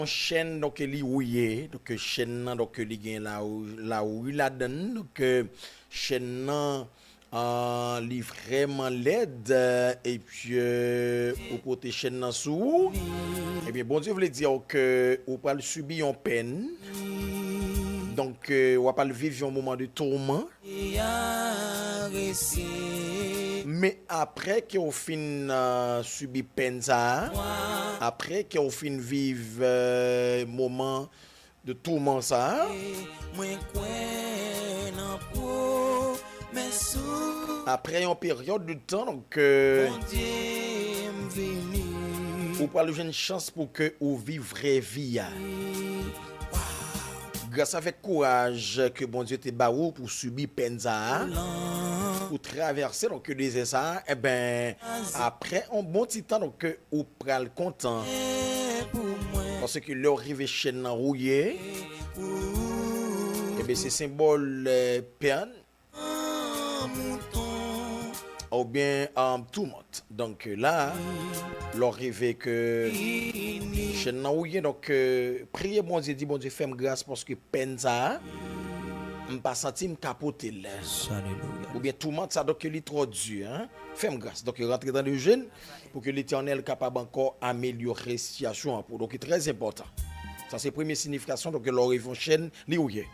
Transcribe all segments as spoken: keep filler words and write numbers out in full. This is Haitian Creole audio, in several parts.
yon chèn, donk, li wouye. Donk, chèn nan, donk, li gen lawou-, lawouy ladan l. Donk, chèn nan, ah, li vrèman lèd, epi, eh, ou pote chèn nan sou ou. Ebyen, Bondye vle di ke ou pral sibi yon pèn. Donk, eh, w ap al viv yon moman de touman. Men apre ke w fin, ah, sibi pèn sa a, apre ke w fin viv, eh, moman de touman sa a, mwen kwè nan pwomès ou. Apre yon peryòd de tan, donk, eh, Bondye m vini. Ou pral jwenn chans pou ke ou viv vrè vi a. Gras avèk kouraj ke Bondye te ba ou pou sibi pèn sa a, pou travèse, donk, dezè sa a, enben, apre yon bon ti tan, donk, ou pral kontan. Paske lè w rive chèn nan wouye, enben, se senbòl, eh, pèn oubyen, um, toumant. Donk, la, lè w rive ke chèn nan wouye, donk, eh, priye Bondye, di Bondye, fè m gras paske pèn sa a, m pa santi m ka pote l. Alelouya. Oubyen toumant sa, donk, li twò di, en. Fè m gras. Donk, rantre dan le jèn pou ke Letènèl kapab ankò amelyore sitiyasyon an pou ou. Donk, trè enpòtan. Sa se premye siyifikasyon, donk, lè w rive yon chèn, li wouye.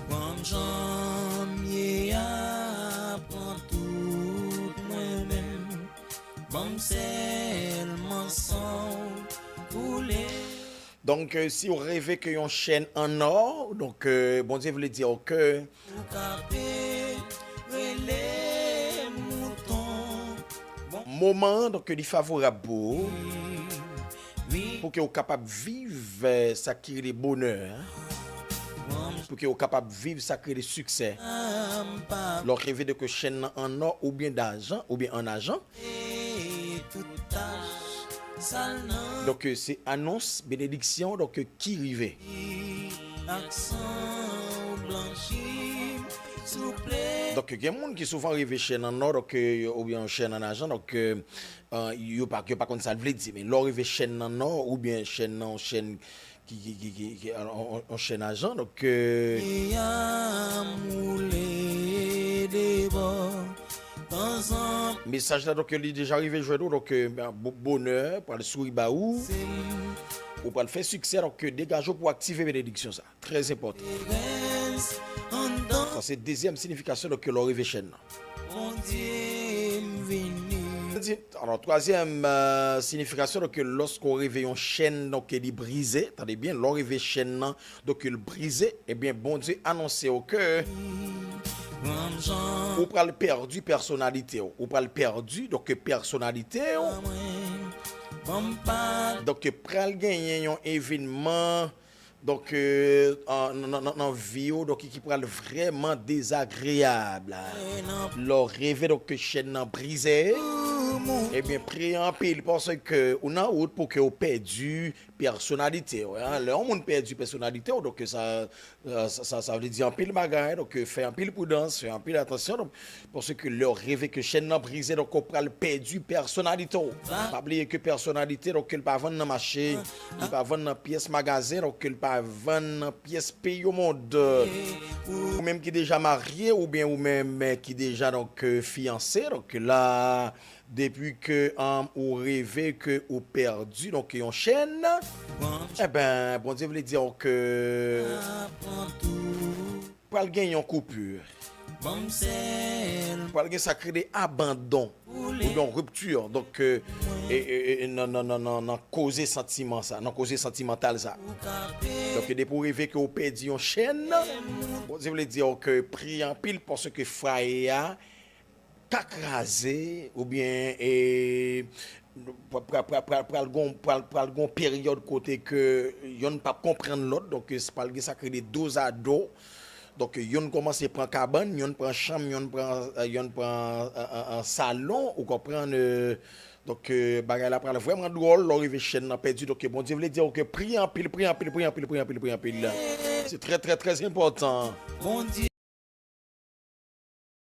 Pran m jan m ye a, pran tout mwen menm. Ban m sèlman san w koule. Donk, eh, si w rive ke yon chèn an nò, donk, eh, Bondye vle di w ke ou kanpe rele mouton. Bon. Moman an, donk, li favorab pou ou, pou ke w kapab viv, eh, sa ki rele bonè, pou ke w kapab viv sa ki rele siksè. Lè w rive de ke chèn nan an nò oubyen dajan, oubyen an ajan, donk, eh, se anons benediksyon, donk, eh, ki rive. Donk, gen moun ki souvan rive chèn an nò, donk, eh, oubyen yon chèn an ajan, donk, eh, eh, yo pa, yo pa konn sa l vle di, men lè w rive chèn nan nò, oubyen chèn nan, yon chèn ki, ki, ki, ki, ki, an, an, an, an chèn ajan, donk, eh, mesaj la, donk, li deja rive jwenn ou, donk, eh, bo-, bonè pral souri ba ou, ou pral fè siksè, donk, eh, degaje w pou aktive benediksyon sa. Trè enpòtan. Sa se dezyèm siyifikasyon, donk, lè w rive chèn nan. Bondye m vini. Di, alò, twazyèm, eh, siyifikasyon, donk, lòske w rive yon chèn, donk, li brize, tande byen, lè w rive chèn nan, donk, li brize, ebyen, Bondye anonse w ke ou pral pèdi pèsonalite w, ou pral pèdi, donk, pèsonalite w. Donk, pral genyen yon evènman, donk, eh, an, nan, nan, nan, nan vi w, donk, ki pral vrèman dezagreyab. Lè w rive, donk, ke chèn nan brize, ebyen, priye anpil, paske ou nan wout pou ke w pèdi pèsonalite w, en. Lè yon moun pèdi pèsonalite w, donk, sa, eh, sa, sa, sa vle di anpil bagay, donk, eh, fè anpil pridans, fè anpil atansyon, donk, paske lè w rive ke chèn nan brize, donk, ou pral pèdi pèsonalite w. Pa bliye ke pèsonalite, donk, ke l pa vann nan mache, li pa vann nan pyès magazen, donk, ke l pa vann nan pyès peyi omonn. Ou menm ki deja marye, oubyen ou menm, eh, ki deja, donk, eh, fiyanse, donk, la, depi ke, um, ou rive ke ou pèdi, donk, yon chèn, enben, Bondye vle di w ke pral gen yon koupi. Pral gen sa k rele abandon, oubyen yon ripti. Donk, eh, e, e, e, nan, nan, nan, nan, nan koze santiman sa, nan koze santimantal sa. Donk, depi w rive ke w pèdi yon chèn, Bondye vle di w ke priye anpil, paske fwaye a ka kraze, oubyen, eh, pra-, pra-, pra-, pra-, pral gon, pral, pral gon peryòd kote ke yonn p ap konprann lòt, donk, eh, pral gen sa k rele dozado. Donk, yonn kòmanse pran kabann, yonn pran chanm, yonn pran, eh, yonn pran, eh, eh, eh, salon, ou konprann, eh, donk, eh, bagay la pral vrèman dwòl, lè w rive chèn nan pèdi. Donk, Bondye vle di w ke priye anpil, priye anpil, priye anpil, priye anpil, priye anpil. Se trè, trè, trè enpòtan. Bondye.